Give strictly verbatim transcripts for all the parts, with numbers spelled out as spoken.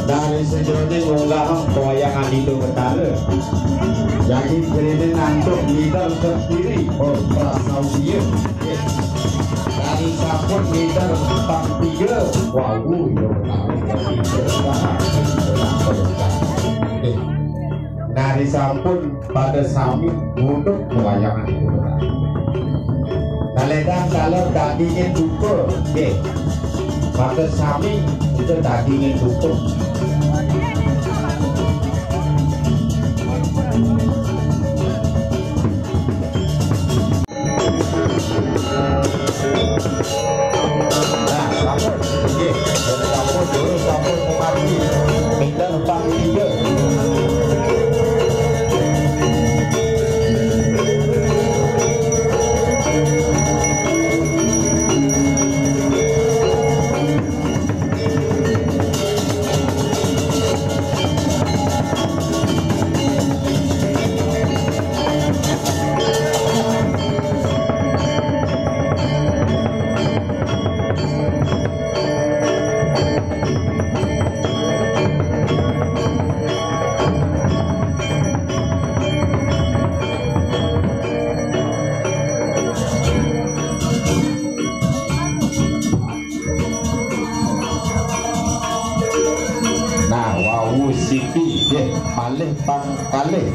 Dari sejeroning unggahing Kawayangan Ida Betara, jagi kerining antuk mider kediri, oh, prasaudia. Dari sampun mider pang tiga, wau, Ida Betara, Ida Betara. Dari sampun pada sami ngunduk Kawayangan Ida Betara. Taledang taler dagingin duka, nggih. Pada sami kita dagingin duka. Nah, sampun. Nggih, sampun, dulu sampun memargi. Pinten pang tiga. Siki, nggih, malih pang kalih.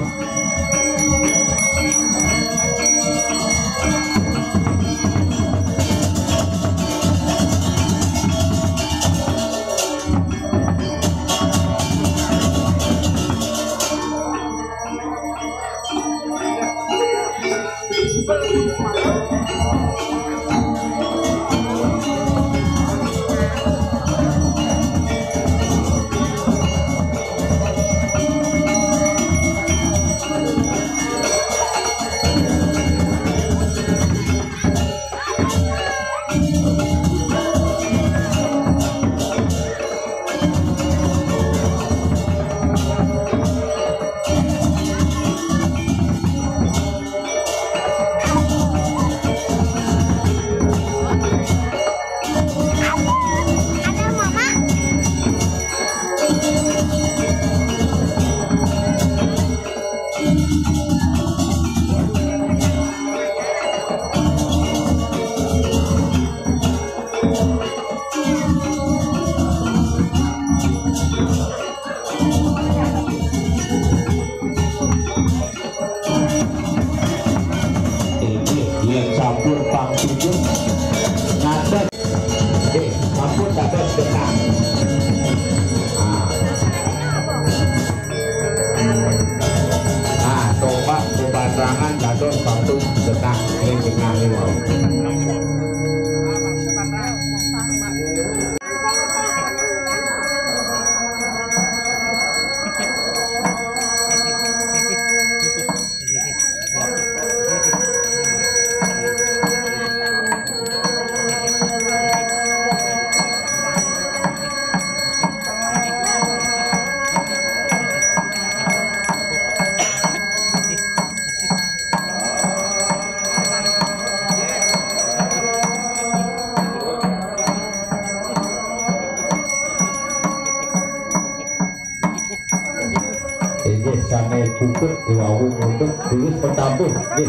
Inggih, yen sampun pang pinggir, ngadeg. Nggih, sampun dados genah. Ah. Ah, tombak bebatangan dados sampun genah, ring genah niku. Inggih, sane puput diwawu munduk tulis petabuh. Nggih.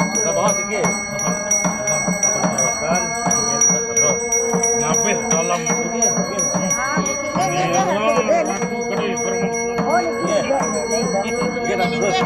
Ke bawah sikit. Ngabih dalam. Gede, kurang. Iya. Iya, dah, terus.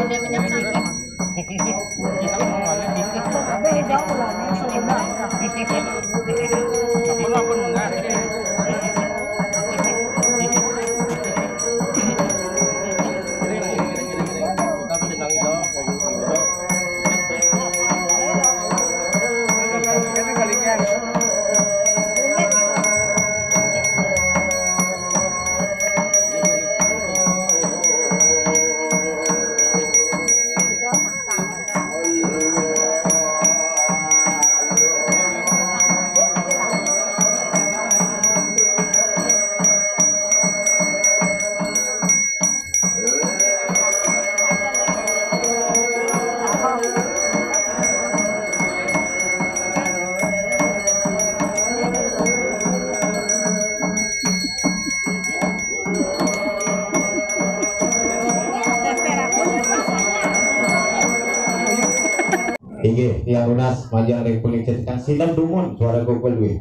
Inggih, tiang nunas majeng ring punika titiang, silem dumun suara kuku luwih.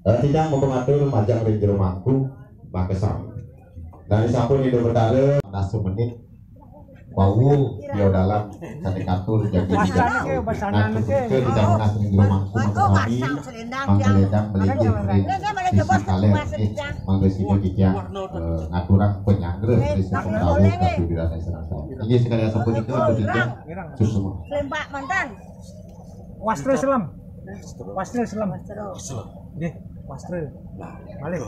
Eh, titiang mumpung atur majeng ring jero mangku, makasami. Dari sampun Ida Betara, nasu menit, wau, tiang dalam, sane katur, jagi. Nah, ketika titiang nunas ring jero mangku, makasami, mangga ledang, melinggih ring sisi kaler, nggih, mangga sida titiang, eh, ngaturang panyanggra ring sisi pendawa, kapiwirane sareng sami. Inggih, sekali sapunika, atur titiang, suksma. Kelempak mantan. Wastra Selem. Wastra Selem. Nggih, Wastra. Malih.